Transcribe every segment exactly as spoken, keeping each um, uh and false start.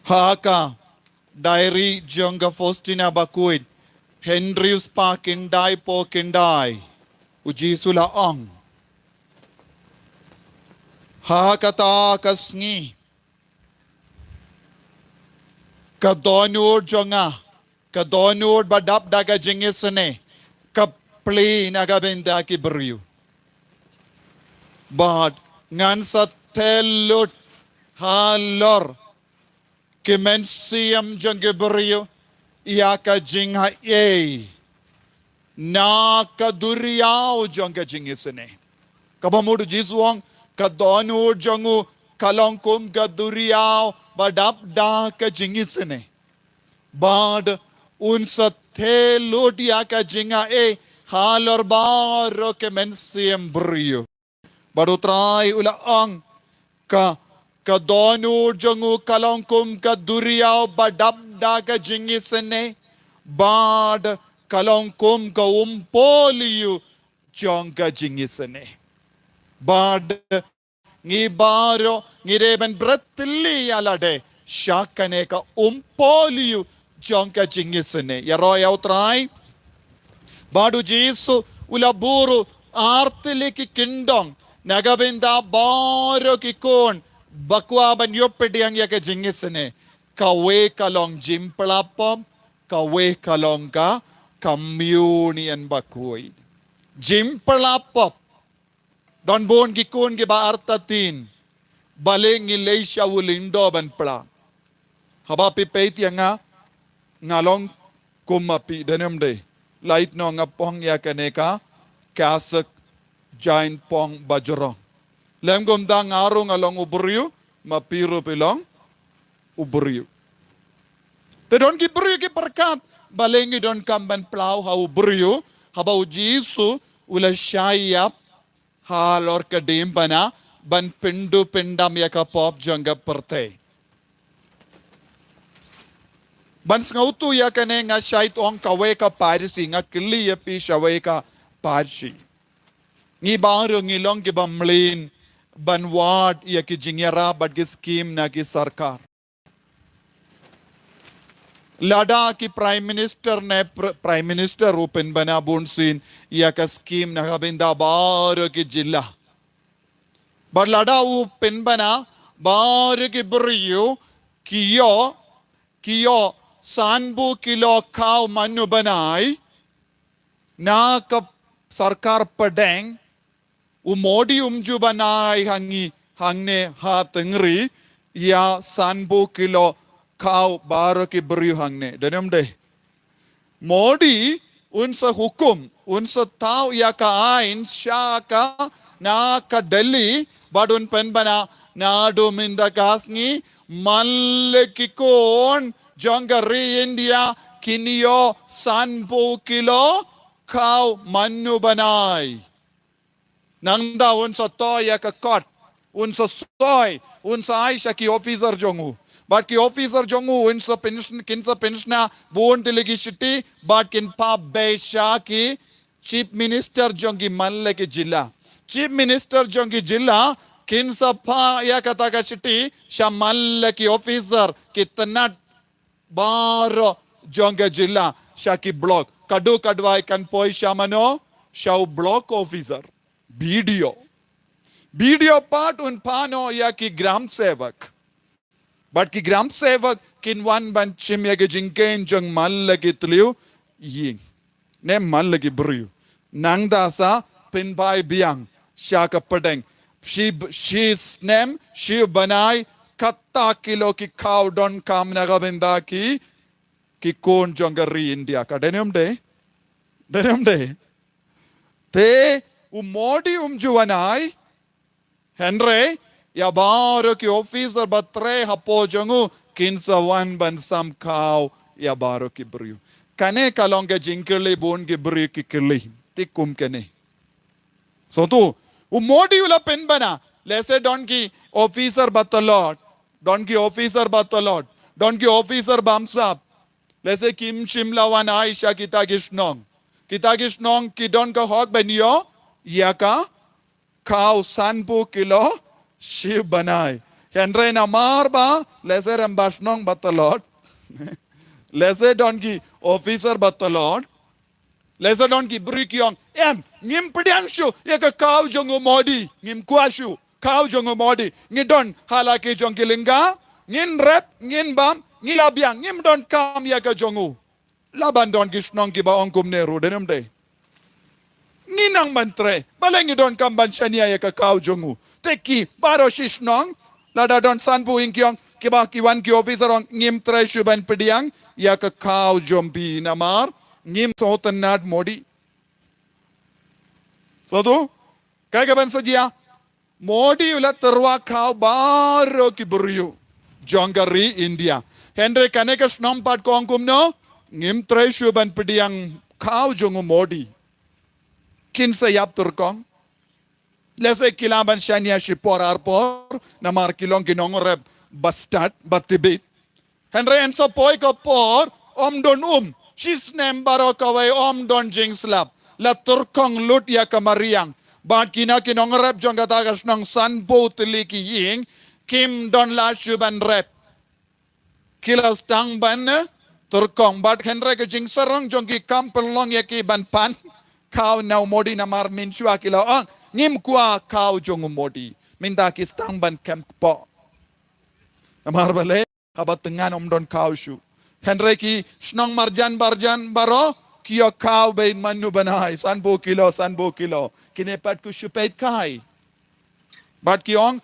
Ha ka diary jong ka Faustina Bakhuid, hynriew spah khyndai phew khyndai, u Jisu u la ong, ha kata ka sngi, ka dohnud jong nga, ka dohnud ba dap da ka jingisynei, ka plie na ka bynta ki briew. Bad ngan sa theh lut halor ki mynsiem jong ki briew ïa ka jingaiei na ka duriaw jong ka jingisynei. Kaba mut u Jisu u ong, ka dohnud jong u ka long kum ka duriaw ba dap da ka jingisynei. Bad un sa theh lut ïa ka jingaiei halor baroh ki mynsiem briew. Bad u Trai u la ong, ka, ka dohnud jong u ka long kum ka duriaw ba dap da ka jingisynei, bad ka long kum ka umpohliew jong ka jingisynei. Bad ngi baroh ngi dei ban bret tylli ïa lade sha kane ka umpohliew jong ka jingisynei. Ïaroh ïa u Trai. Bad u Jisu u la buh ruh ar tylli ki kyndong na ka bynta baroh ki khun ba kwah ban ïoh pdiang ïa ka jingisynei. Kawei ka long jingpyllait pop, kawei ka long ka communion bakhuid. Jingpyllait pop. Don bun ki khun kiba artatien, balei ngi leit sha u lyngdoh ban pla. Haba phi peit ïa nga, nga long kum ma phi, don em dei. Lait noh nga phong ïa kane ka, ka sek jain phong bajrong. Lem kumta nga ruh nga long u briew, ma phi ruh phi long u briew. Te don ki briew ki pyrkhat, balei ngi donkam ban pla ha u briew, haba u Jisu u la shah ïap halor ka diengphna ban pynduh pyndam ïa ka pop jong ka pyrthei. Ban sngewthuh ïa kane nga shait ong kawei ka parsi, nga kylli ïa phi shawei ka parsi. Ngi baroh ngi long kiba mlien ban wad ïa ki jingïarap bad ki skim na ki sorkar. Lada ki Prime Minister ne pr-, Prime Minister u pynbna bunsien ïa ka skim na ka bynta baroh ki jylla. Bad lada u pynbna baroh ki briew ki ïoh, ki ïoh sanphew kilo khaw manu bnai na ka sorkar pdeng, u Modi um ju ban ai ha ngi hangne ha Tengri ïa sanphew kilo khaw baroh ki briew hangne. Don em dei. Modi un sa hukum, un sa thaw ïa ka aiñ sha ka na ka Delhi bad un pynbna naduh mynta ka sngi man la ki khun jong ka ri India kin ïoh sanphew kilo khaw manu bnai. Nangta un sa thoh ïa ka kot, un sa soi, un sa ai sha ki officer jong u. Bad ki officer jong u un sa pynsh-, kin sa pynshna bun tylli ki shithi, bad kin phah beit sha ki Chief Minister jong ki man la ki jylla. Chief Minister jong ki jylla kin sa phah ïa kata ka shithi sha man la ki officer, ki tnat baroh jong ka jylla sha ki block. Kaduh ka duwai kan poi sha mano? Sha u block officer. B D O. B D O pat un phah noh ïa ki gram sevak. Bad ki gram sevak kin wan ban shim ïa ki jingkheiñ jong man la ki tliw ïing. Ne man la ki briew. Nangta sa pynphai biang sha ka pdeng. Shi, shi snem, shi bnai, kata kilo ki khaw donkam na ka bynta ki, ki khun jong ka ri India. Ka don em dei? Don em dei? Te u Modi um ju wan ai, hynrei ïa baroh ki officer ba trei hapoh jong u kin sa wan ban sam khaw ïa baroh ki briew. Kane ka long ka jingkylli bun ki briew ki kylli. Te kum kane. Sngewthuh, u Modi u la pynbna, lehse don ki officer ba tlot, don ki officer ba tlot, don ki officer bamsap, lehse kim shym la wan ai sha kita ki shnong. Kita ki shnong ki don ka hok ban ïoh ïa ka khaw sanphew kilo shi bnai. Hynrei namar ba lehse rem ba shnong ba tlot, lehse don ki officer ba tlot, lehse don ki briew ki ong, em, ngim pdiang shuh ïa ka khaw jong u Modi, ngim kwah shuh khaw jong u Modi. Ngi don ha la ki jong ki lynga, ngin rep, ngin bam, ngi la biang, ngim donkam ïa ka jong u. La ban don ki shnong kiba ong kumne ruh, dei ne ym dei? Ngi nang ban trei, balei ngi donkam ban shaniah ïa ka khaw jong u? Te ki baroh shi shnong, lada don sanphew ïing ki ong, kiba ki wan ki officer ong, ngim trei shuh ban pdiang ïa ka khaw jong phi namar ngim sngewtynnad Modi. Sngewthuh? Kaei kaban sa jia? Modi u la tyrwa khaw baroh ki briew jong ka ri India. Hynrei kane ka shnong pat ka ong kumno? Ngim trei shuh ban pdiang khaw jong u Modi. Kin sa ïap tyrkhong. Lehse ki lah ban shaniah shi por ar por, namar ki long ki nongrep ba stad, ba tbit. Hynrei yn sa poi ka por, ym don um. Shi snem baroh kawei ym don jingslap. La tyrkhong lut ïa ka mariang. Bad kine ki nongrep jong kata ka shnong sanphew tylli ki ïing, kim don lad shuh ban rep. Ki la sdang ban, eh, tyrkhong. Bad hynrei ka jingsarong jong ki kam pynlong ïa ki ban pan khaw na u Modi namar mynshuwa ki la ong, ngim kwah khaw jong u Modi. Mynta ki sdang ban kem kpoh. Namar balei? Haba tyngan ym don khaw shuh. Hynrei ki shnong marjan barjan baroh ki ïoh khaw beit man u bnai, sanphew kilo, sanphew kilo. Kine pat ki shu peit kai. Bad ki ong,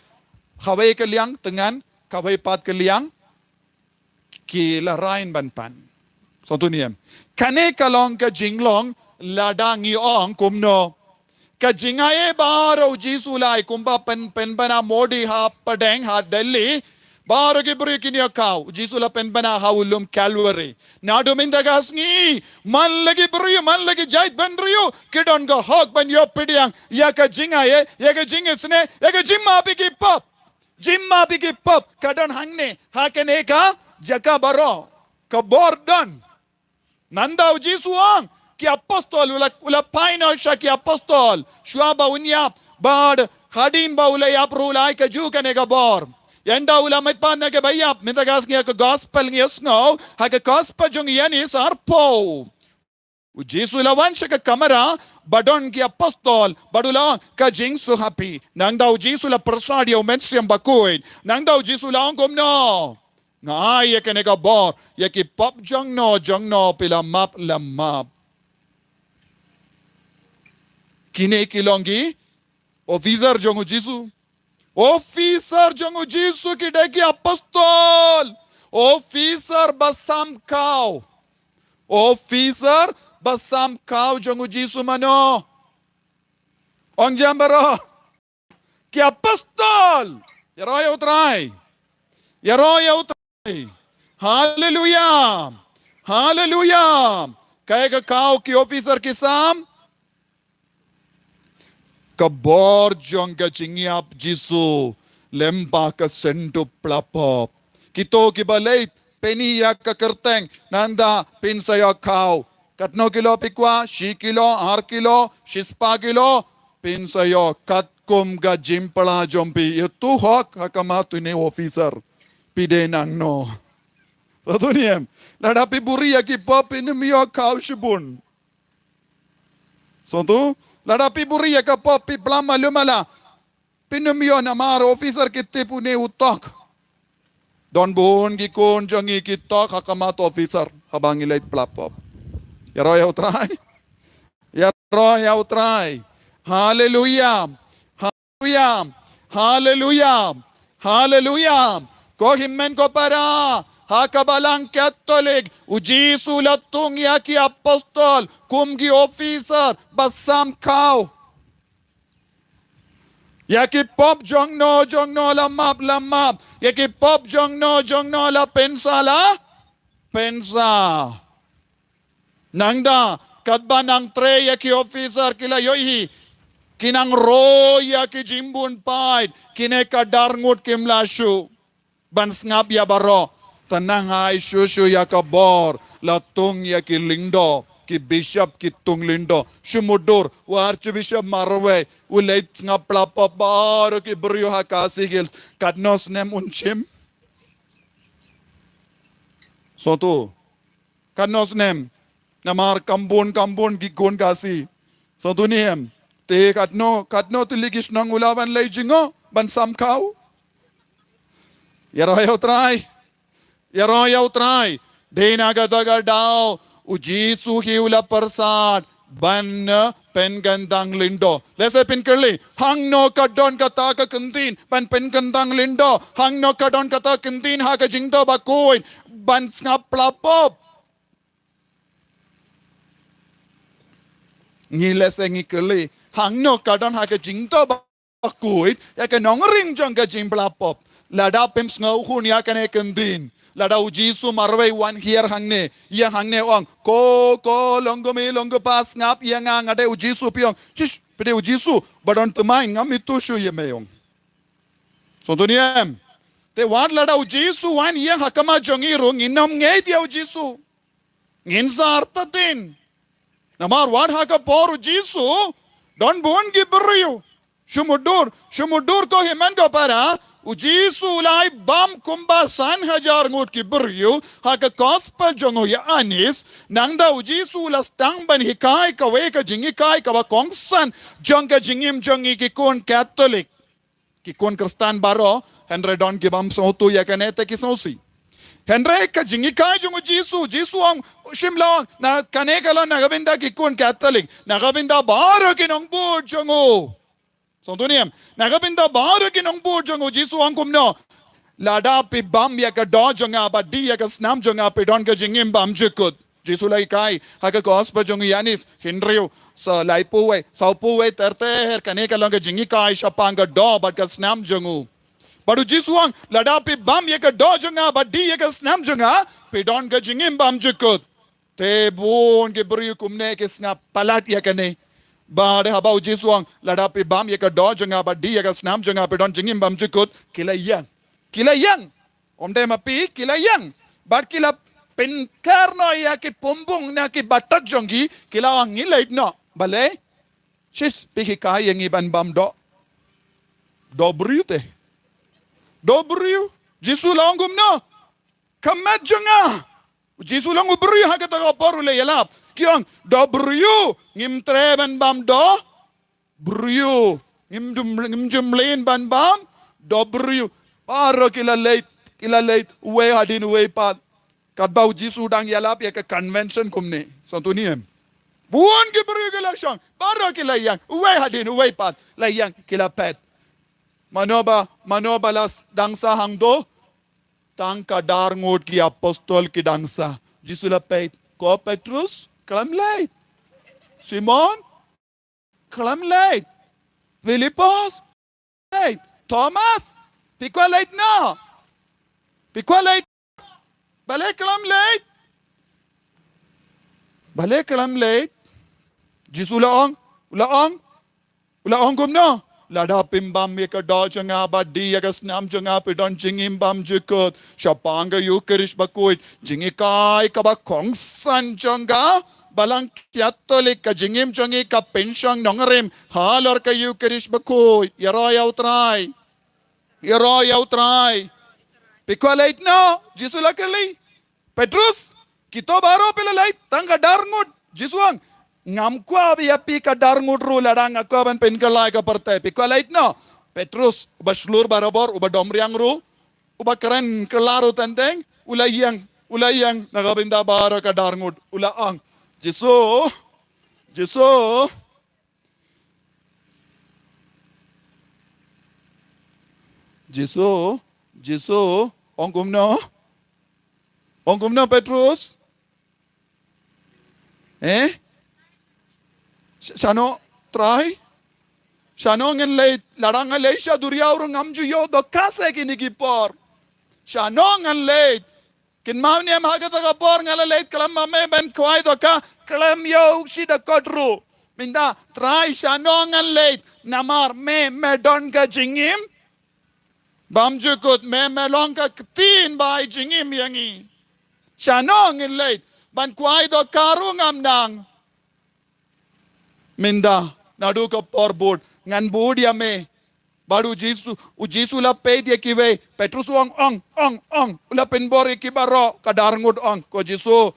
kawei ka liang tyngan, kawei pat ka liang ki la rain ban pan. Sngewthuh ne em? Kane ka long ka jinglong lada ngi ong kumno. Ka jingai baroh u Jisu u la ai kumba pyn, pynbna Modi ha pdeng ha Delhi. Baroh ki briew kin ïoh khaw. U Jisu u la pynbna ha u lum Calvary. Naduh mynta ka sngi, man la ki briew, man la ki jaitbynriew ki don ka hok ban ïoh pdiang ïa ka jingai, ïa ka jingisynei, ïa ka jingmap ïa ki pop. Jingmap ïa ki pop ka don hangne, ha kane ka jaka baroh. Ka bor don. Nangta u Jisu u ong, ki apostol u la, u la phai noh sha ki apostol. Shuwa ba un ïap, bad hadien ba u la ïap ruh u la ai kajuh kane ka bor. Ynda u la mad pat na kiba ïap, mynta ka sngi ha ka gospel ngi ïohsngew, ha ka gospel jong u Ïoannis arphew. U Jisu u la wan sha ka kamra ba don ki apostol, bad u la ong, ka jingsuk ha phi. Nangta u Jisu u la pyrshah ïa u Mynsiem Bakhuid. Nangta u Jisu u la ong kumno. Nga ai ïa kane ka bor ïa ki pop jong no jong no, phi la map la map. Kine ki long ki officer jong u Jisu. Officer jong u Jisu ki dei ki apostol. Officer ba sam khaw. Officer ba sam khaw jong u Jisu mano? Ong jam baroh. Ki apostol. Ïaroh ïa u Trai. Ïaroh ïa u Trai. Haleluya. Haleluya. Kaei ka khaw ki officer ki sam? Ka bor jong ka jingïap Jisu. Lem ba ka syndup pla pop. Kito kiba leit pyni ïa ka kyrteng, nangta phin sa ïoh khaw. Katno kilo phi kwah? Shi kilo, ar kilo, shispah kilo, phin sa ïoh katkum ka jingpla jong phi. Ïa tu hok ha khmat une u officer. Phi dei nangno? Sngewthuh ne em? Lada phi buhrieh ïa ki pop phin ym ïoh khaw shibun. Sngewthuh? Lada phi buhrieh ïa ka pop phi pla malu mala. Phin ym ïoh namar officer ki tip une u tok. Don bun ki khun jong ngi ki tok ha khmat officer haba ngi leit pla pop. Ïaroh ïa u Trai. Ïaroh ïa u Trai. Haleluya. Haleluya. Haleluya. Haleluya. Ko hynmen ko para, ha ka balang Katholik, u Jisu u la tung ïa ki apostol kum ki officer ba sam khaw. Ïa ki pop jong no jong no la map, la map. Ïa ki pop jong no jong no la pynsa, la pynsa. Nangta katba nang trei ïa ki officer ki la ïohi, ki nang roi ïa ki jingbun paid, kine ka dar ngut kim lah shuh ban sngap ïa baroh. Te nang ai shuh shuh ïa ka bor, la tung ïa ki lyngdoh. ki bishop ki tung lyngdoh. Shu mutdur, u Archbishop marwei u leit sngap pla pop baroh ki briew ha Khasi Hills. Katno snem un shim? Sngewthuh. Katno snem? Namar kam bun kam bun ki khun Khasi. Sngewthuh ne em? Te katno, katno tylli ki shnong u la wan leit jngoh ban sam khaw? Ïaroh ïa U Trai. Ïaroh ïa U Trai. Dei na kata ka daw u Jisu hi u la pyrsad ban, eh, pynkyntang lyngdoh. Lehse phin kylli, hangno ka don kata ka kyntien ban pynkyntang lyngdoh? Hangno ka don kata ka kyntien ha ka Jingthoh Bakhuid ban sngap pla pop? Ngi lehse ngi kylli, hangno ka don ha ka Jingthoh Bakhuid ïa ka nongrim jong ka jingpla pop? Lada phim sngewkhun ïa kane ka kyntien, lada u Jisu marwei wan hiar hangne, ïeng hangne, ong, "Ko, ko, long kmie, long kpa, sngap ïa nga, nga dei u Jisu," phi ong, "Shish, phi dei u Jisu ba don thymmai, ngam ithuh shuh ïa me," ong. Sngewthuh ne em? Te wat lada u Jisu wan ïeng ha khmat jong ngi ruh, ngin ym ngeit ïa u Jisu. Ngin sa artatien. Namar wat ha ka por u Jisu, don bun ki briew. Shu mutdur, shu mutdur ko hynmen ko para, u Jisu u la ai bam kumba san hajar ngut ki briew ha ka gospel jong u Ïoannis. Nangta u Jisu u la sdang ban hikai kawei ka jinghikai kaba kongsan jong ka jingim jong ngi ki khun Katholik. Ki khun Khristan baroh, hynrei don ki bym sngewthuh ïa kane te ki sngewsih. Hynrei ka jinghikai jong u Jisu, Jisu ong, shim la ong, na kane ka long na ka bynta ki khun Katholik, na ka bynta baroh ki nongbud jong u. Sngewthuh ne em? Na ka bynta baroh ki nongbud jong u, Jisu ong kumno? Lada phi bam ïa ka doh jong nga bad dih ïa ka snam jong nga, phi don ka jingim bymjukut. Jisu la hikai ha ka gospel jong u Ïoannis, hynriew, sa laiphew wei, sawphew wei ter ter, kane ka long ka jinghikai shaphang ka doh bad ka snam jong u. Bad u Jisu ong, lada phi bam ïa ka doh jong nga bad dih ïa ka snam jong nga, phi don ka jingim bymjukut. Te bun ki briew kumne ki sngap palat ïa kane. Bad haba u Jisu ong, lada phi bam ïa ka doh jong nga bad dih ïa ka snam jong nga, phi don jingim bymjukut, ki la ïeng. Ki la ïeng. Ym dei ma phi, ki la ïeng. Bad ki la pynkher noh ïa ki pumbung na ki batok jong ki, ki la ong, ngi leit noh. Balei? Shish, phi hikai ïa ngi ban bam doh. Doh briew te. Doh briew. Jisu la ong kumno? Ka met jong nga. U Jisu la ong u briew ha kata ka por u la ïalap. Ki ong, doh briew, ngim treh ban bam doh briew. Ngim ju, ngim ju mlien ban bam doh briew. Baroh ki la leit, ki la leit, uwei hadien uwei pat. Katba u Jisu u dang ïalap ïa ka convention kumne. Sngewthuh ne em? Bun ki briew ki la shong, baroh ki la ïeng, uwei hadien uwei pat, la ïeng, ki la peit. Mano ba, mano ba la s-, dang sah hangto? Tang ka dar ngut ki apostol ki dang sah. Jisu la peit, ko Petrus, khlem leit? Simon, khlem leit? Philipos, leit? Thomas, phi kwah leit noh? Phi kwah leit? Balei khlem leit? Balei khlem leit? Jisu la ong, u la ong, u la ong kumno? Lada phim bam ïa ka doh jong nga bad dih ïa ka snam jong nga, phi don jingim bymjukut. Shaphang ka Eukharist Bakhuid, jinghikai kaba kongsan jong ka Balang Katholik, ka jingim jong ngi ka pynshong nongrim halor ka Eukharist Bakhuid. Ïaroh ïa u Trai. Ïaroh ïa u Trai. Phi kwah leit noh? Jisu la kylli. Petrus, kito baroh phi la leit, tang ka dar ngut. Jisu ong, ngam kwah ba ïa phi ka dar ngut ruh, lada nga kwah ban pynkylla ïa ka pyrthei. Phi kwah leit noh? Petrus, uba shlur barabor, uba dom riang ruh, uba kren kylla ruh teng teng, u la ïeng, u la ïeng na ka bynta baroh ka dar ngut, u la ong, Jisu, Jisu, Jisu, Jisu, ong kumno? Ong kumno Petrus? Eh? Sh-, shano Trai? Shano ngan leit, lada nga leit sha duriaw ruh ngam ju ïoh dohkha sa kine ki por. Shano ngan leit? Kynmaw ne em ha kata ka por nga la leit khlem ma me ban khwai dohkha, khlem ïoh shi dkhot ruh. Mynta, Trai shano ngan leit, namar me, me don ka jingim bymjukut, me, me long ka ktien ba ai jingim ïa ngi. Shano ngin leit? Ban kwai dohkha ruh ngam nang. Mynta, naduh ka por bud, ngan bud ïa me. Bad u Jisu, u Jisu la peit ïa kiwei. Petrus u ong, ong, ong, ong. U la pynbor ïa ki baroh, ka dar ngut ong. Ko Jisu,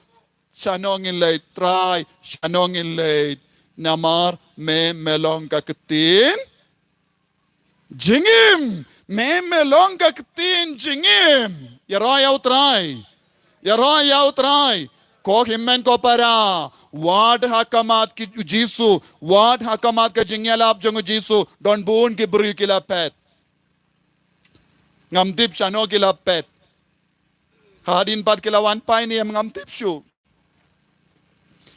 shano ngin leit, Trai, shano ngin leit. Namar me, me long ka ktien jingim, me, me long ka ktien jingim. Ïaroh ïa u Trai. Ïaroh ïa u Trai. Ko hynmen ko para. Wat ha khmat ki u Jisu. Wat ha khmat ka jingïalap jong u Jisu. Don bun ki briew ki la phet. Ngam tip shano ki la phet. Hadien pat ki la wan phai ne em ngam tip shuh.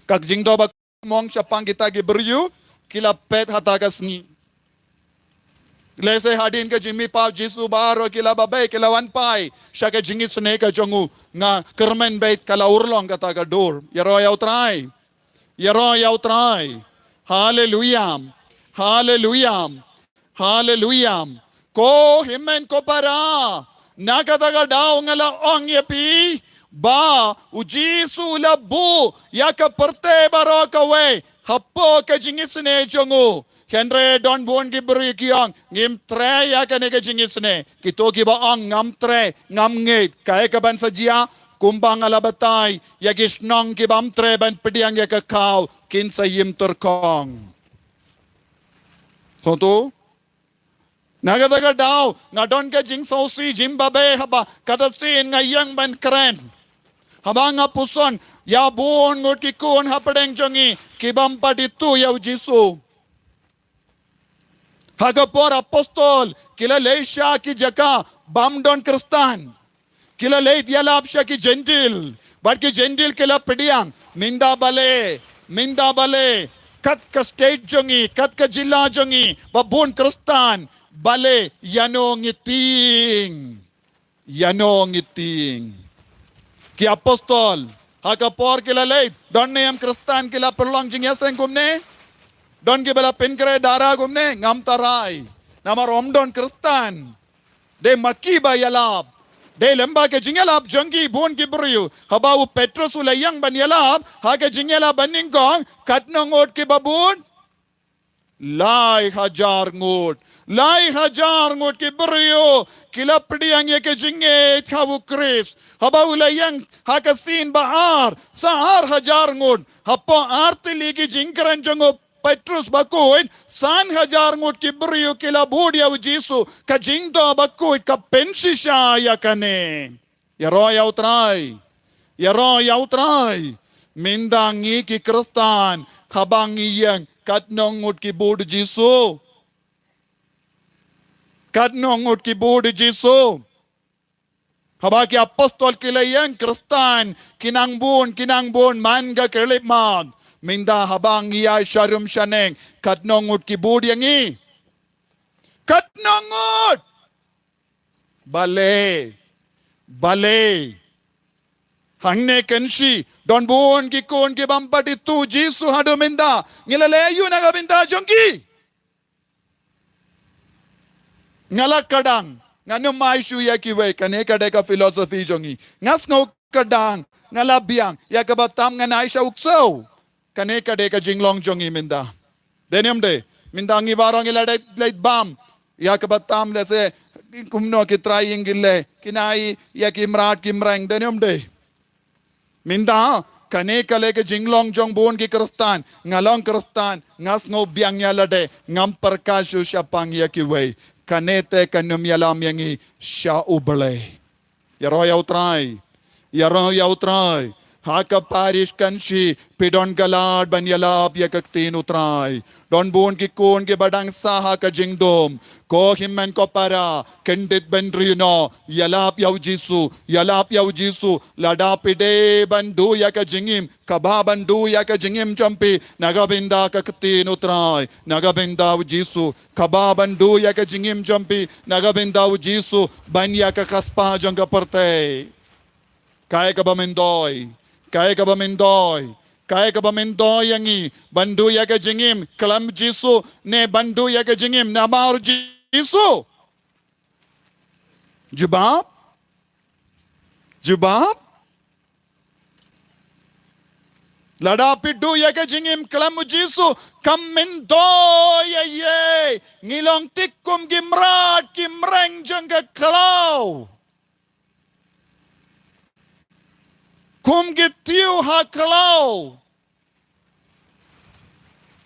Ka jingdoh ba mong shaphang kita ki briew, ki la phet hata ka sngi. Lehse hadien ka jingmihpat Jisu baroh ki la babe, ki la wan phai sha ka jingisynei ka jong u, nga kyrmen beit ka la urlong kata ka dur. Ïaroh ïa u Trai. Ïaroh ïa u Trai. Haleluia. Haleluia. Haleluia. Ko hynmen ko para. Na kata ka daw nga la ong ïa phi ba u Jisu u la buh ïa ka pyrthei baroh kawei hapoh ka jingisynei jong u. Hynrei don bun ki briew ki ong ngim treh ïa kane ka jingisynei. Kito kiba ong ngam treh, ngam ngeit, kaei kaban sa jia? Kumba nga la batai, ïa ki shnong ki bym treh ban pdiang ïa ka khaw kin sa im tyrkhong. Soto. Na kata ka daw, nga don ka jingsngewsih jingbabe haba, kata sien nga ïeng ban kren. Haba nga puson, ïa bun ngut ki khun hapdeng jong ngi, ki bym pat ithuh ïa u Jisu. Ha ka por apostol, ki la leit sha ki jaka, bym don Khristan. Ki la leit ïalap sha ki Jentil. Bad ki Jentil ki la pdiang. Mynta balei. Mynta balei. Kat ka state jong ngi. Kat ka jylla jong ngi. Ba bun Khristan. Balei. Ïano ngi tieng. Ïano ngi tieng. Ki apostol. Ha ka por ki la leit. Don ne em Khristan ki la pynlong jingïaseng kumne. Don kiba la pynkhreh darah kumne. Ngam tharai. Namar ym don Khristan. Dei ma ki ba ïalap. Dei lem bad ka jingïalap jong ki bun ki briew. Haba u Petrus u la ïeng ban ïalap. Ha ka jingïalap ba nyngkong. Katno ngut kiba bud. Lai hajar ngut. Lai hajar ngut ki briew. Ki la pdiang ïa ka jingngeit ha u Khrist. Haba u la ïeng ha ka sien ba ar. Sa ar hajar ngut. Hapoh ar tylli ki jingkren jong u Petrus bakhuid, san hajar ngut ki briew ki la bud ïa u Jisu, ka jingdoh bakhuid ka pynshisha ïa kane. Ïaroh ïa u Trai. Ïaroh ïa u Trai. Mynta ngi ki Khristan, haba ngi ïeng, katno ngut ki bud u Jisu. Katno ngut ki bud u Jisu. Haba ki apostol ki la ïeng Khristan, ki nang bun, ki nang bun, man ka khyllipmat. Mynta haba ngi ïa sharum shaneng, katno ngut ki bud ïa ngi. Katno ngut. Balei. Balei. Hangne kynshi, don bun ki khun ki bym pat ithuh Jisu haduh mynta. Ngi la leh aïu na ka bynta jong ki. Nga la kdang, ngan ym ai shuh ïa kiwei, kane ka dei ka philosophy jong ngi. Nga sngew kdang, nga la biang, ïa kaba tam ngan ai sha u ksew. Kane ka dei ka jinglong jong ngi mynta. Dei ne ym dei, mynta ngi baroh ngi la dei leit bam. Ïa kaba tam lehse, kumno ki trai ïing ki leh, kin ai, ïa ki mrad ki mreng, dei ne ym dei. Mynta, kane ka lei ka jinglong jong bun ki Khristan, nga long Khristan, nga sngew biang ïa lade, ngam pyrkhat shuh shaphang ïa kiwei. Kane te kan ym ïalam ïa ngi sha U Blei. Ïaroh ïa U Trai. Ïaroh ïa U Trai. Ha ka parish kan shi, phi don ka lad ban ïalap ïa ka ktien U Trai. Don bun ki khun kiba dang sah ha ka jingdum. Ko hynmen ko para, kyndit bynriew noh, ïalap ïa U Jisu, ïalap ïa U Jisu, lada phi dei ban duh ïa ka jingim, kaba ban duh ïa ka jingim jong phi, na ka bynta ka ktien U Trai, na ka bynta U Jisu, kaba ban duh ïa ka jingim jong phi, na ka bynta U Jisu, ban ïa ka khaspah jong ka pyrthei. Kaei kaba myntoi, kaei kaba myntoi, kaei kaba myntoi ïa ngi, ban duh ïa ka jingim, khlem Jisu, ne ban duh ïa ka jingim, namar Jisu. Jubab? Jubab? Lada phi duh ïa ka jingim khlem u Jisu, kam myntoi ïa ei. Ngi long tik kum ki mrad ki mreng jong ka khlaw. Kum ki tiew ha khlaw.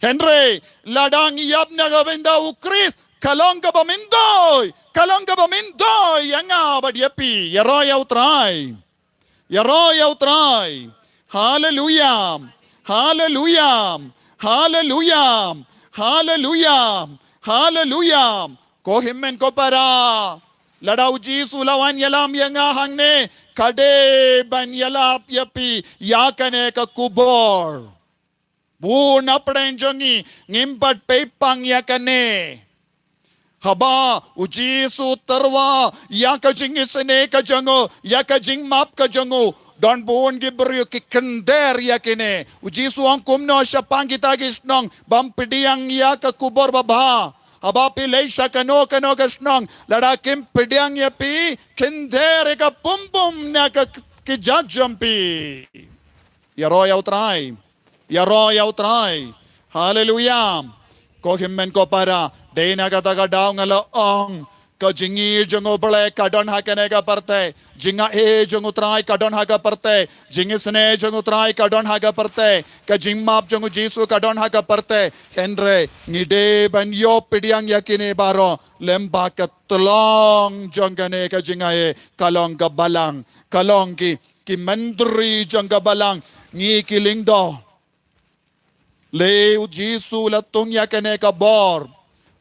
Hynrei lada ngi ïap na ka bynta u Khrist, ka long kaba myntoi, ka long kaba myntoi ïa nga bad ïa phi. Ïaroh ïa u Trai. Ïaroh ïa u Trai. Haleluya. Haleluya. Haleluya. Haleluya. Haleluya. Ko hynmen ko para, lada u Jisu u la wan ïalam ïa nga hangne, ka dei ban ïalap ïa phi ïa kane ka khubor. Bun na pdeng jong ngi ngim pat peit pang ïa kane. Haba u Jisu u tyrwa ïa ka jingisynei ka jong u, ïa ka jingmap ka jong u, don bun ki briew ki kynder ïa kine. U Jisu u ong kumno shaphang kita ki shnong, bym pdiang ïa ka khubor babha. Haba phi leit sha kano kano ka shnong, lada kim pdiang ïa phi, kynder ïa ka pum pum na ka kjat jong phi. Ïaroh ïa u Trai. Ïaroh ïa u Trai. Haleluya. Ko hynmen ko para, dei na kata ka daw nga la ong, ka jingïeit jong u Blei ka don ha kane ka pyrthei. Jingaiei jong u Trai ka don ha ka pyrthei. Jingisynei jong u Trai ka don ha ka pyrthei. Ka jingmap jong u Jisu ka don ha ka pyrthei. Hynrei ngi dei ban ïoh pdiang ïa kine baroh, lyngba ka tyllong jong kane ka jingaiei, ka long ka balang, ka long ki, ki myntri jong ka balang, ngi ki lyngdoh. Lei u Jisu u la tung ïa kane ka bor.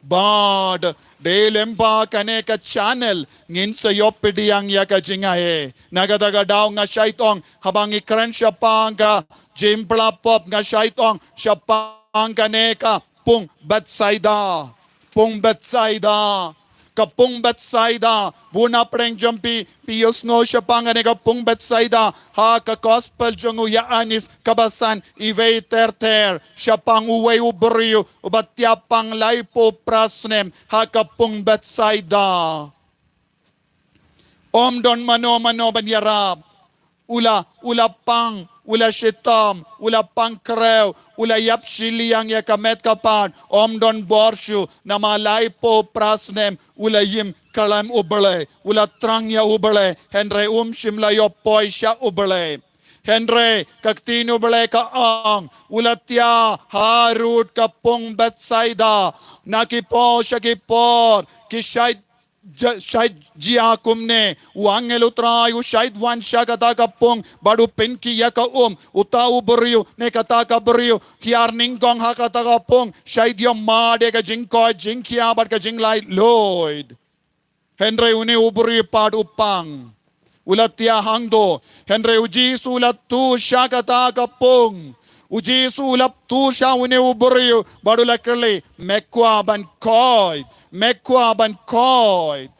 Bad dei lyngba kane ka channel ngin sa ïoh pdiang ïa ka jingaiei. Na kata ka daw nga shait ong, haba ngi kren shaphang ka jingpla pop, nga shait ong shaphang kane ka pung Bethsaida. Pung Bethsaida. Ka pung Bethsaida. Bun na pdeng jong phi, phi ïohsngew shaphang kane ka pung Bethsaida ha ka gospel jong u Ïoannis kaba san, iwei ter ter, shaphang uwei u briew uba thiah pang laiphew phra snem ha ka pung Bethsaida. Ym don mano mano ban ïarap. U la, u la pang, u la shitom, u la pang khrew, u la ïap shiliang ïa ka met ka phad, ym don bor shuh, namar laiphew phra snem u la im khlem U Blei, u la thrang ïa U Blei, hynrei um shym la ïoh poi sha U Blei. Hynrei ka ktien U Blei ka ong, u la thiah harud ka pung Bethsaida, na ki por sha ki por, ki shait ja-, shait jia kumne, u angel u Trai u shait wan sha kata ka pung, bad u pynkhih ïa ka um, uta u briew, ne kata ka briew, hiar nyngkong ha kata ka pung, shait ïoh mad ïa ka jingkoit jingkhiah bad ka jinglaitluid. Hynrei une u briew pat u pang. U la thiah hangto, hynrei u Jisu u la tur sha kata ka pung. U Jisu u la tur sha une u briew, bad u la kylli, me kwah ban koit, me kwah ban koit.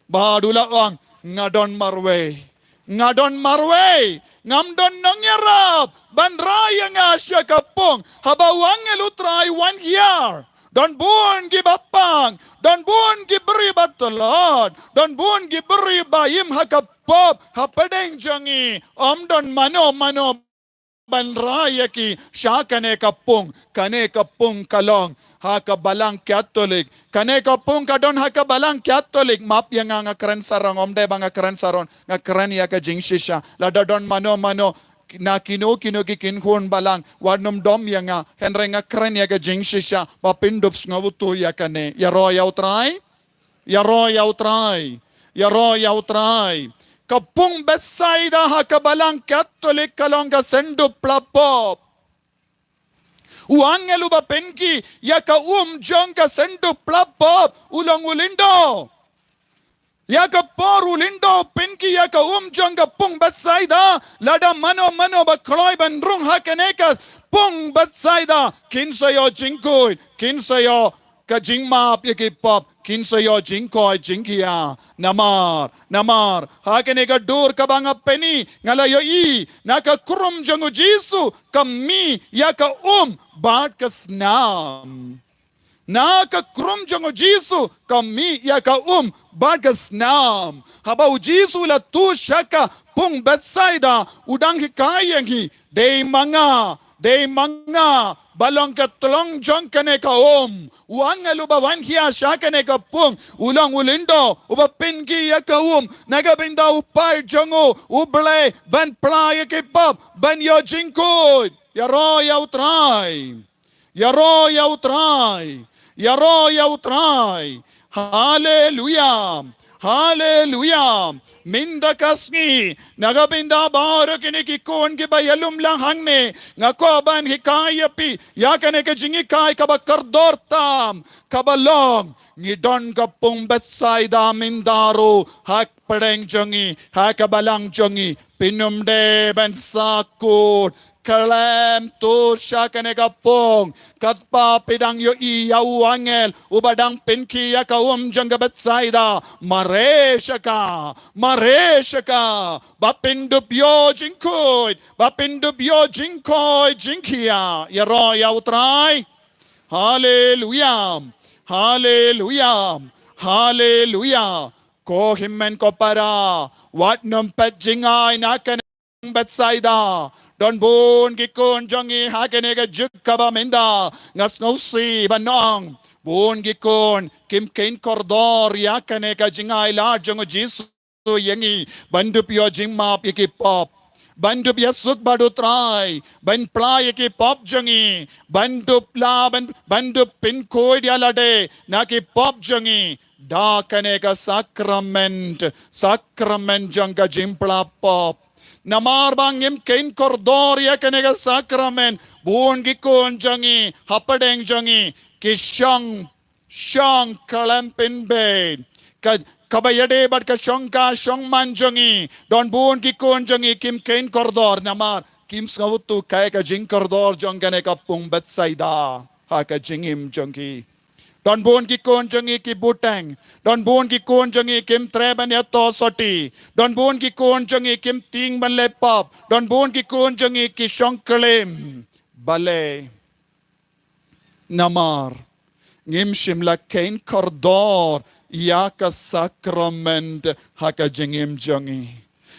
Bad u la ong, nga don marwei. Nga don marwei. Ngam don nongïarap ban rai ïa nga sha ka pung. Haba u angel u Trai u wan hiar, don bun kiba pang, don bun ki briew ba tlot, don bun ki briew ba im ha ka pop, hapdeng jong ngi, ym don mano mano ban rai ïa ki sha kane ka pung, kane ka pung ka long ha ka balang Katholik, kane ka pung ka don ha ka balang Katholik, map ïa nga, nga kren sarong, ym dei ba nga kren sarong, nga kren ïa ka jingshisha, lada don mano mano na kino kino ki kynhun balang, wat nym dom ïa nga, hynrei nga kren ïa ka jingshisha, ba pyndup sngewthuh ïa kane, ïaroh ïa u Trai. Ïaroh ïa u Trai. Ïaroh ïa u Trai. Ka pung Bethsaida ha ka balang Katholik ka long ka syndup pla pop. U angel uba pynkhih ïa ka um jong ka syndup pla pop u long u lyndo. Ïa ka por u lyndo u pynkhih ïa ka um jong ka pung Bethsaida, lada mano mano ba kloi ban rung ha kane ka pung Bethsaida, kin sa ïoh jingkhuid, kin sa ïoh ka jingmap ïa ki pop, kin sa ïoh jingkoit jingkhiah. Namar, namar ha kane ka dur kaba nga pyni, nga la ïohi na ka khrum jong u Jisu ka mih ïa ka um bad ka snam. Na ka krum jong u Jisu ka mih ïa ka um bad ka snam. Haba u Jisu u la tuh sha ka pung Bethsaida, u dang hikai ïa ngi, dei ma nga, dei ma nga ba long ka tlong jong kane ka um. U angel uba wan khia sha kane ka pung u long u lyndo uba pynkhih ïa ka um na ka bynta u paid jong u, U Blei, ban pla ïa ki pop, ban ïoh jingkhuid. Ïaroh ïa U Trai. Ïaroh ïa U Trai. Ïaroh ïa U Trai. Haleluya. Haleluya. Mynta ka sngi, na ka bynta baroh kine ki khun kiba ïalum lang hangne, nga kwah ban hikai ïa phi ïa kane ka jinghikai kaba kordor tam, kaba long, ngi don ka pung Bethsaida mynta ruh ha pdeng jong ngi, ha ka balang jong ngi. Phin ym dei ban sahkut. Khlem tuh sha kane ka pung, katba phi dang ïohi ïa u angel uba dang pynkhih ïa ka um jong ka Bethsaida, mareh sha ka, mareh sha ka, ba phin dup ïoh jingkhuid, ba phin dup ïoh jingkhuid jingkhiah. Ïaroh ïa U Trai. Haleluya. Haleluya. Haleluya. Ko hynmen ko para, wat nym peit jngai na kane Bethsaida. Don bun ki khun jong ngi ha kane ka juk kaba mynta, nga sngewsih ban ong, bun ki khun kim kheiñ kordor ïa kane ka jingai lad jong u Jisu ïa ngi, ban dup ïoh jingmap ïa ki pop, ban dup ïasuk bad U Trai, ban pla ïa ki pop jong ngi, ban dup la, ban, ban dup pynkhuid ïa lade na ki pop jong ngi da kane ka sakrament, sakrament jong ka jingpla pop. Namar ba ngim kheiñ kordor ïa kane ka sakrament, bun ki khun jong ngi ha pdeng jong ngi ki shong, shong khlem pynbeit. Ka, kaba ïadei bad ka shongkha shongman jong ngi, don bun ki khun jong ngi kim kheiñ kordor namar kim sngewthuh kaei ka jingkordor jong kane ka pung Bethsaida ha ka jingim jong ki. Don bun ki khun jong ngi ki buteng. Don bun ki khun jong ngi kim treh ban ïathoh sotti. Don bun ki khun jong ngi kim tieng ban leh pop. Don bun ki khun jong ngi ki shong klim. Balei? Namar ngim shym la kheiñ kordor ïa ka sakrament ha ka jingim jong ngi.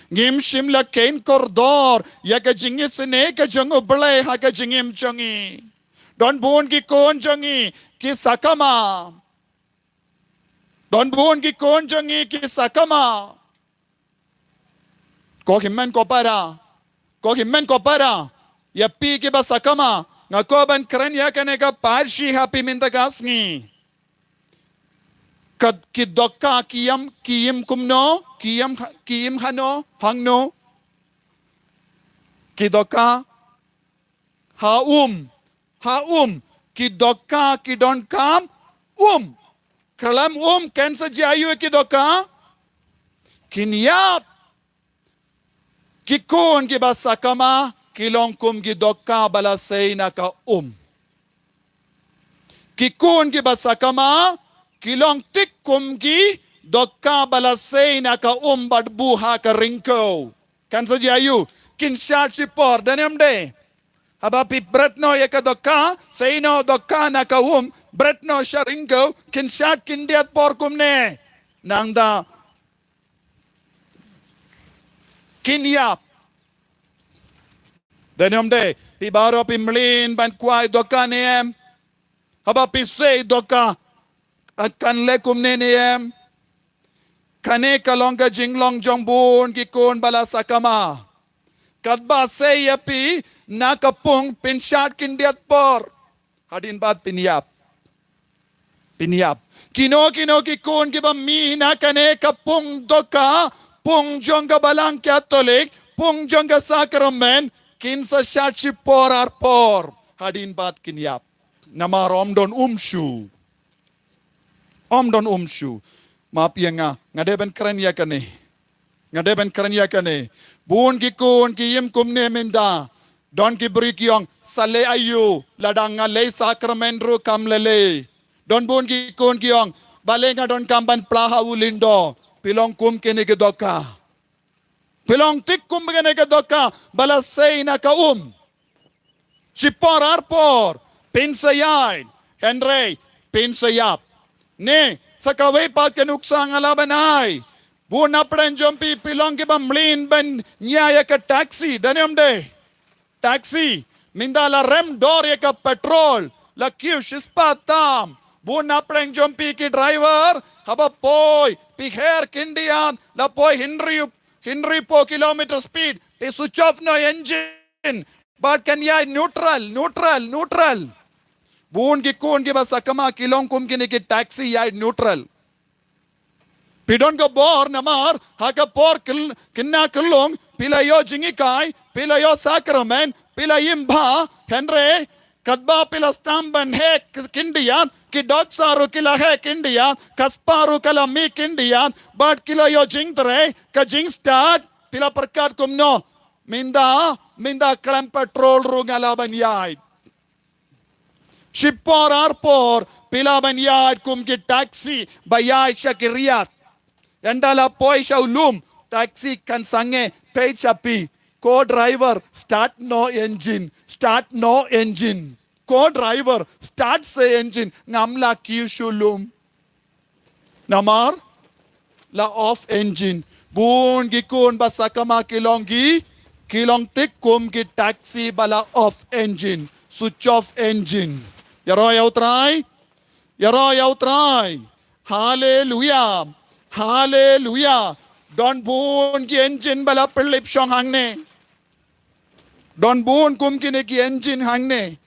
Ngim shym la kheiñ kordor ïa ka jingisynei ka jong U Blei ha ka jingim jong ngi. Don bun ki khun jong ngi ki sakma. Don bun ki khun jong ngi ki sakma. Ko hynmen ko para, ko hynmen ko para, ïa phi kiba sakma, nga kwah ban kren ïa kane ka parshi ha phi mynta ka sngi. Ka, ki dohkha ki ïam, ki im kumno, ki im ha-, ki im hano, hangno? Ki dohkha ha um, ha um, ki dohkha ki donkam um. Khlem um kan sa jia aïu ki dohkha? Kin ïap. Ki khun kiba sakma ki long kum ki dohkha ba la sei na ka um. Ki khun kiba sakma ki long thik kum ki dohkha ba la sei na ka um bad buh ha ka ryngkew. Kan sa jia aïu? Kin shad shipor, dei ne ym dei? Haba phi bret noh ïa ka dohkha, sei noh dohkha na ka um, bret noh sha ryngkew, kin shad khyndiat por kumne? Nangta kin ïap. Dei ne ym dei? Phi baroh phi mlien ban kwah ïa dohkha ne em? Haba phi sei dohkha, kan leh kumne ne em? Kane ka long ka jinglong jong bun ki khun ba la sakma. Katba sei ïa phi na ka pung, phin shad khyndiat por. Hadien bad phin ïap. Phin ïap. Kino kino ki khun kiba mih na kane ka pung dohkha, pung jong ka balang Katholik, pung jong ka sakramen, kin sa shad shipor ar por. Hadien bad kin ïap. Namar ym don um shuh. Ym don um shuh. Map ïa nga, nga dei ban kren ïa kane. Nga dei ban kren ïa kane. Bun ki khun ki im kumne mynta. Don ki briew ki ong, sa leh aïu, lada nga leh sakramen ruh kam lei lei. Don bun ki khun ki ong, balei nga donkam ban pla ha u lyndo? Phi long kum kine ki dohkha. Phi long thik kum kine ki dohkha ba la sei na ka um. Shipor ar por phin sa ïaid. Hynrei Pynshai ïap. Ne, sa kawei pat ka nuksa nga lah ban ai. Bun na pdeng jong phi phi long kiba mlien ban ïaid ïa ka taxi, don ne ym dei? Taxi, mynta la rem dor ïa ka petrol, la kiew shispah tam. Bun na pdeng jong phi ki driver, haba poi, phi her khyndiat, la poi hynriew, hynriewphew kilometer speed, phi switch off noh engine, bad kan ïaid neutral, neutral, neutral. Bun ki khun kiba sakma ki long kum kine ki taxi ïaid neutral. Phi don ka bor namar, ha ka por kyl-, kynna kyllung, phi la ïoh jinghikai, phi la ïoh sakramen, phi la im bha, hynrei, katba phi la sdang ban heh khyndiat, ki dohkha ruh ki la heh khyndiat, ka spah ruh ka la mih khyndiat, bad ki la ïoh jingtrei, ka jingstad, phi la pyrkhat kumno, mynta, mynta khlem petrol ruh nga lah ban ïaid. Shipor arpor, phi lah ban ïaid kum ki taxi, ba ïaid sha ki riat. Ynda la poi sha u lum, taxi kan sangeh, peit sha phi. Ko driver, start noh engine, start noh engine. Ko driver, start se engine, ngam lah kiew sha u lum. Namar, la off engine. Bun ki khun ba sakma ki long ki, ki long thik kum ki taxi ba la off engine. Switch off engine. Ïaroh ïa u Trai. Ïaroh ïa u Trai. Haleluya. Haleluya. Don bun ki engine ba la pynlip shong hangne. Don bun kum kine ki engine hangne.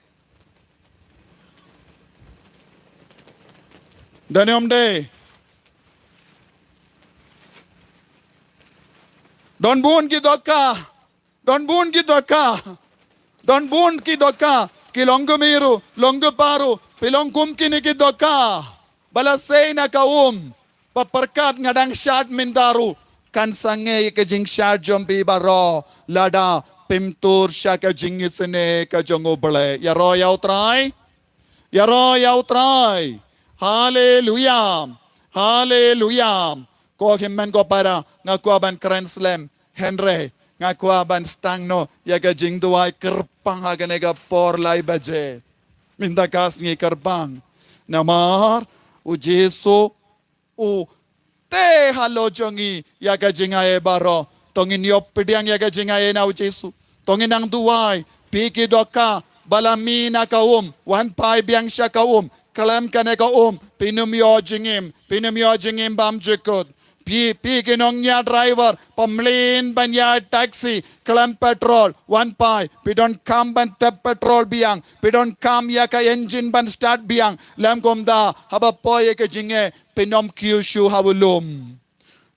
Don ne ym dei? Don bun ki dohkha. Don bun ki dohkha. Don bun ki dohkha. Ki long kmie ruh, long kpa ruh, phi long kum kine ki dohkha. Ba la sei na ka um. Ba pyrkhat nga dang shad mynta ruh. Kan sangeh ïa ka jingshad jong phi baroh. Lada phim tur sha ka jingisynei ka jong U Blei. Ïaroh ïa u Trai. Ïaroh ïa u Trai. Haleluya. Haleluya. Ko hynmen ko para, nga kwah ban kren slem. Hynrei, nga kwah ban sdang noh ïa ka jingduwai kyrpang ha kane ka por lai baje. Mynta ka sngi kyrpang. Namar, u Jisu, u tei halor jong ngi ïa ka jingai baroh. To ngin ïoh pdiang ïa ka jingai na u Jisu. To ngin nang duwai, phi ki dohkha, ba la mih na ka um, wan phai biang sha ka um, khlem kane ka um, phin ym ïoh jingim, phin ym ïoh jingim bymjukut. Phi, phi ki nongñiah driver, ba mlien ban ïaid taxi, khlem petrol, wan phai, phi donkam ban tep petrol biang, phi donkam ïa ka engine ban start biang, lym kumta, haba poi ïa ka jingeh, phin ym kiew shuh ha u lum.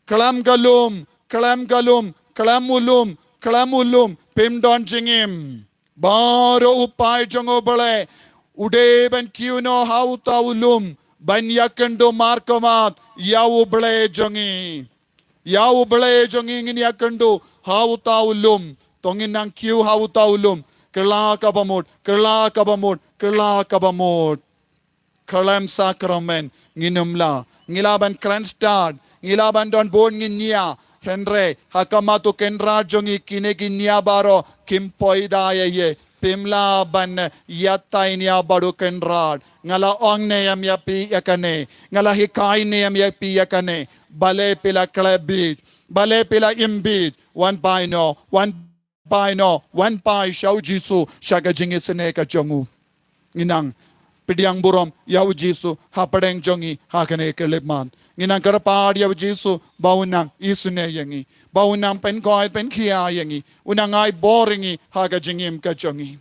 Khlem ka lum, khlem ka lum, khlem u lum, khlem u lum, phim don jingim. Baroh u paid jong U Blei, u dei ban kiew noh ha uta u lum, ban ïakynduh markhmat, ïa U Blei jong ngi. Ïa U Blei jong ngi ngin ïakynduh, ha uta u lum, to ngin nang kiew ha uta u lum, kylla kaba mut, kylla kaba mut, kylla kaba mut. Khlem sakramen, ngin ym lah. Ngi lah ban kren stad, ngi lah ban don bun ngin nia. Hynrei, ha khmat u Kynrad jong ngi kine ki nia baroh, kim pyndonkam ïa ngi. Phim lah ban ïatai nia bad u Kynrad. Nga la ong ne em ïa phi ïa kane. Nga la hikai ne em ïa phi ïa kane. Balei phi la khleh bit. Balei phi la im bit. Wan phai noh. Wan phai noh, wan phai sha u Jisu, sha ka jingisynei ka jong u. Ngin nang pdiang burom ïa u Jisu, hapdeng jong ngi, ha kane ka khyllipmat. Ngin nang kyrpad ïa u Jisu, ba un nang isynei ïa ngi. Ba un nang pynkhoi pynkhia ïa ngi. Un nang ai bor ïa ngi, ha ka jingim ka jong ngi.